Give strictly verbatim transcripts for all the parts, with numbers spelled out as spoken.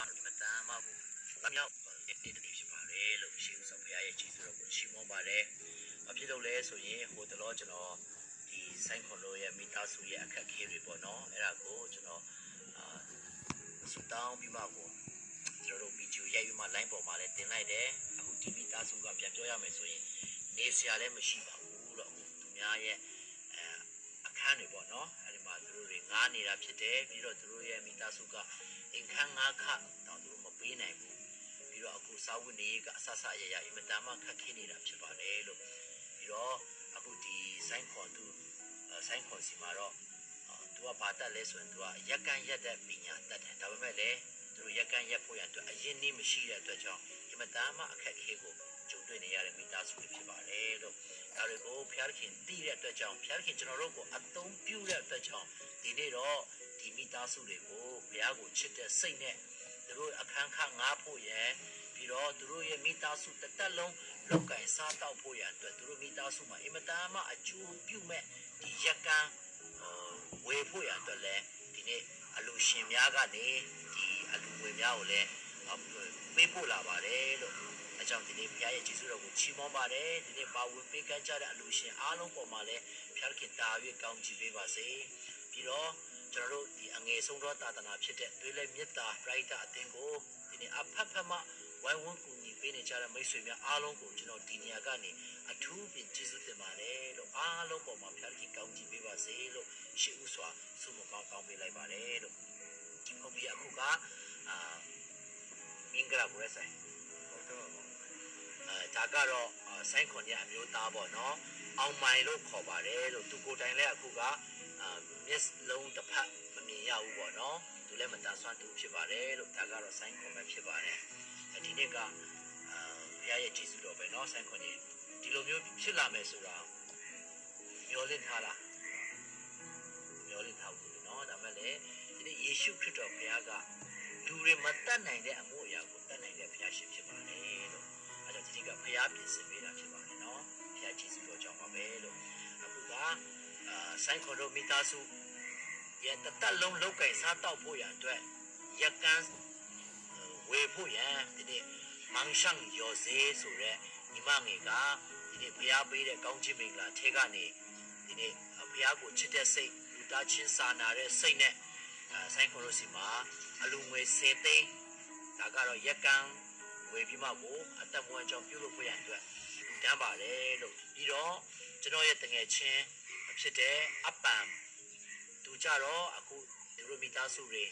အမတန်မှကို လမ်းမြောက်တဲ့နေ့တစ်နေ့ဖြစ်ပါတယ်လို့ ရှေးဦးဆောင်ဘုရားရဲ့ကျေးဇူးတော်ကိုချီးမွမ်းပါတယ်။ ဘာဖြစ်လို့လဲဆိုရင် ဟိုတလောကျွန်တော်ဒီဆိုင်းခွန်တို့ရဲ့မိသားစုရဲ့အခက်အခဲတွေပေါ့နော်။ အဲ့ဒါကိုကျွန်တော်အာဆူတောင်းပြီးမှကိုကျွန်တော်တို့ဗီဒီယိုရိုက်ပြီးမှ လိုင်းပေါ်မှာလည်းတင်လိုက်တယ်။ အခုဒီမိသားစုကပြန်ပြောရမယ်ဆိုရင် နေစရာလည်းမရှိပါဘူးလို့ အခုသူများရဲ့အဲအခန်းတွေပေါ့နော်။ အဲ့ဒီမှာသူတို့တွေငားနေတာဖြစ်တယ်။ ပြီးတော့သူတို့ရဲ့မိသားစုကအိမ်ခန်းငါးခတော့သူတို့မပေးနိုင်ဘူး။ ပြီးတော့အခုစားဝတ်နေရေးကအစစအရာရာအင်မတန်မှခက်ခဲနေတာဖြစ်ပါတယ်လို့။ ပြီးတော့အခုဒီဆိုင်းခွန်သူအဲဆိုင်းခွန်စီမှာတော့အဲသူကဘာတတ်လဲဆိုရင် သူကရက်ကန်းရက်တဲ့ပညာတတ်တယ်။ ဒါပေမဲ့လည်းသူတို့ရက်ကန်းရက်ဖို့ရန်အတွက်အရင်းနှီးမရှိတဲ့အတွက်ကြောင့် အင်မတန်မှအခက်အခဲကိုကြုံတွေ့နေရတဲ့မိသားစုတွေဖြစ်ပါတယ်လို့။ ဒါတွေကိုဘုရားသခင်သိတဲ့အတွက်ကြောင့် ဘုရားသခင်ကျွန်တော်တို့ကိုအသုံးပြုတဲ့အတွက်ကြောင့် ဒီနေ့တော့ဒီမိသားစုတွေကိုဘုရားကိုချစ်တဲ့စိတ်နဲ့သူတို့အခန်းခါငှားဖို့ရန် ပြီးတော့သူတို့ရဲ့မိသားစုတစ်သက်လုံးလုပ်ကိုင်စားသောက်ဖို့ရန်အတွက် သူတို့မိသားစုမှာအင်မတန်မှအကျိုးပြုမဲ့ဒီရက်ကန်းဝယ်ဖို့ရန်အတွက်လည်း ဒီနေ့အလှူရှင်များကနေဒီအလှူငွေများကိုလည်းပေးပို့လာပါတယ်လို့။ အဲကြောင့်ဒီနေ့ဘုရားရဲ့ကျေးဇူးတော်ကိုချီးမွမ်းပါတယ်။ ဒီနေ့ပါဝင်ပေးကမ်းကြတဲ့အလှူရှင်အားလုံးပေါ်မှာလည်းဘုရားသခင်တား၍ကောင်းချီးပေးပါစေ။ ပြီးတော့ကျွန်တော်တို့ဒီအငယ်ဆုံးသောသာသနာဖြစ်တဲ့သွေးလမ်းမြစ်တာပရိသတ်အသင်းကိုဒီနေ့အဖက်ဖက်မှဝိုင်းဝန်းကူညီပေးနေကြတဲ့မိတ်ဆွေများအားလုံးကိုကျွန်တော်ဒီနေရာကနေအထူးပင်ကျေးဇူးတင်ပါတယ်လို့ အားလုံးပေါ်မှာဘုရားသခင်ကောင်းချီးပေးပါစေလို့ရှေးဦးစွာဆုမွန်ကောင်းတောင်းပေးလိုက်ပါတယ်လို့။ ဒီဖုန်းကြီးအခုကအာမင်္ဂလာကိုရဆိုင်အဲဒါကတော့အာဆိုင်းခွန်ရဲ့အမျိုးသားပေါ့နော်။ အောင်မိုင်လို့ခေါ်ပါတယ်လို့။ သူကိုယ်တိုင်လည်းအခုကအာမျက်လုံးတစ်ဖက်မမြင်ရဘူးပေါ့နော်။ သူလည်းမတန်ဆွမ်းသူဖြစ်ပါတယ်လို့။ ဒါကတော့ဆိုင်းခွန်ပဲဖြစ်ပါတယ်။ ဒီနေ့ကအာဘုရားရဲ့ကျေးဇူးတော်ပဲနော်။ ဆိုင်းခွန်ကြီးဒီလိုမျိုးဖြစ်လာမယ်ဆိုတာမျှော်လင့်ထားလား။ မျှော်လင့်ထားဘူးနော်။ ဒါပေမဲ့လည်းဒီနေ့ယေရှုခရစ်တော်ဘုရားကလူတွေမတတ်နိုင်တဲ့အမှုအရာကိုတတ်နိုင်တဲ့ဘုရားရှင်ဖြစ်ပါတယ်လို့။ အဲဒါဒီနေ့ကဘုရားပြင်ဆင်ပေးတာဖြစ်ပါတယ်နော်။ ဘုရားကျေးဇူးတော်ကြောင့်ပါပဲလို့။ အခုကအာဆိုင်းခွန်တို့မိသားစုရဲ့တစ်သက်လုံးလုပ်ကိုင်စားသောက်ဖို့ရန်အတွက်ရက်ကန်းဝယ်ဖို့ရန်ဒီနေ့မင်ရှောင်ရော်စေဆိုတဲ့ညီမငယ်ကဒီနေ့ဘုရားပေးတဲ့ကောင်းချီးမင်္ဂလာထဲကနေဒီနေ့ဘုရားကိုချစ်တဲ့စိတ်လူသားချင်းစာနာတဲ့စိတ်နဲ့အာဆိုင်းခွန်တို့ဆီမှာအလူငွေဆယ်သိန်းဒါကတော့ရက်ကန်းဝယ်ပြီးမှကိုအသက်မွေးကြောင်းပြုလုပ်ဖို့ရန်အတွက်လူတန်းပါတယ်လို့။ ပြီးတော့ကျွန်တော်ရဲ့တငယ်ချင်းဖြစ်တဲ့အပံသူကြတော့အခုသူတို့မိသားစုတွေ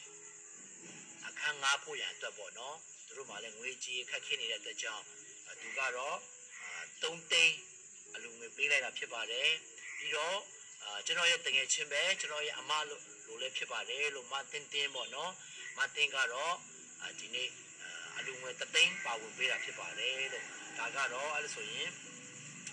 အခန်းငှားဖို့ရန်အတွက်ပေါ့နော်။ သူတို့မှာလည်းငွေကြေးခက်ခဲနေတဲ့အတွက်ကြောင့်အဲသူကတော့အဲသုံးသိန်းအလူငွေပေးလိုက်တာဖြစ်ပါတယ်။ ပြီးတော့အဲကျွန်တော်ရဲ့တငယ်ချင်းပဲကျွန်တော်ရဲ့အမလိုလိုလည်းဖြစ်ပါတယ်လို့မသင်းတင်းပေါ့နော်။ မသင်းကတော့အဲဒီနေ့အဲအလူငွေတစ်သိန်းပါဝင်ပေးတာဖြစ်ပါတယ်လို့။ ဒါကတော့အဲလိုဆိုရင်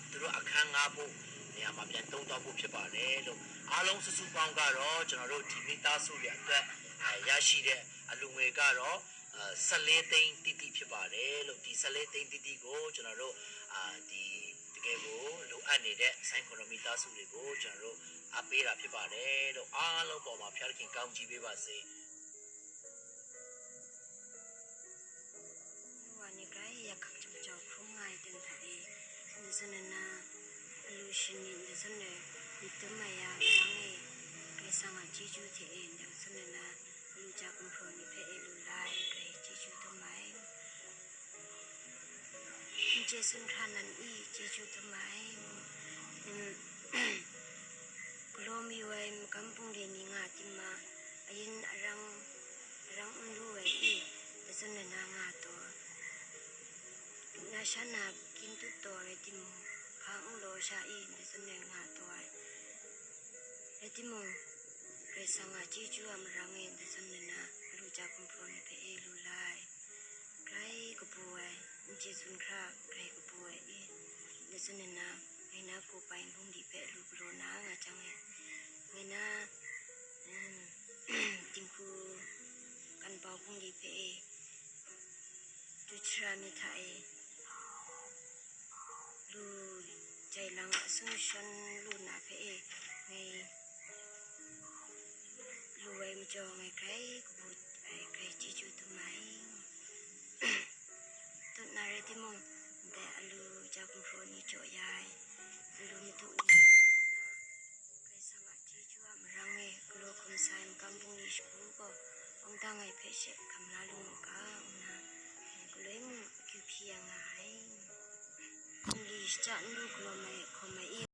သူတို့အခန်းငှားဖို့နေရာမှာပြန်သုံးသွားဖို့ဖြစ်ပါတယ်လို့။ အားလုံးစုစုပေါင်းကတော့ကျွန်တော်တို့ဒီမိသားစုရဲ့အတွက်အဲရရှိတဲ့အလူငွေကတော့အဲဆယ့်လေးသိန်းတိတိဖြစ်ပါတယ်လို့။ ဒီဆယ့်လေးသိန်းတိတိကိုကျွန်တော်တို့အာဒီတကယ်ကိုလိုအပ်နေတဲ့ဆိုင်းခွန်တော်မိသားစုတွေကိုကျွန်တော်တို့အပ်ပေးတာဖြစ်ပါတယ်လို့။ အားလုံးပေါ်မှာဘုရားသခင်ကောင်းချီးပေးပါစေ။ ဝါနေကြရဲ့ခပ်ကြောင်ကြောင်ဖုံးငါးတင်ထားတဲ့ဒီစနနာအလူရှင်နေဒီစနေဒီတမယမင်းရဲ့ကဲဆောင်အကြီးကျူးတဲ့အဲဒီစနနာလူကြကွန်ဖရိုနီဖဲအဲလူလာအဲကဲကြီးကျူးတမိုင် Jesun hra nan i jeju tamai. Kulaw mi wai makam pungli ni nga timma, ayin arang arang n lu wai i, dazun na na nga taw. Na sha na kin tut taw rai timung, hpa n law sha i, dazun na nga taw ai. Rai timung, Karai Kasang a chyeju a marang e dazun na na, lu ja gumhpraw ni hpe e lu la ai. Grai kabu ai, n chye tsun hkra grai kabu ai e, dazun na na, ngai na kaw pai nbung di hpe lu galaw na nga jang e, ngai na, em, dinghku kan bau hpung di hpe e, du shara myit hta e, lu jai lang asun shawn lu na hpe e, ngai lu ai majaw, ngai grai kabu ai, grai chyeju dum ai. Ngai hpe she hkam la lu mu ga, ngu na, galoi mung akyu hpyi ya nga ai. Nli shachya n lu galaw mai ai hkawm mai e,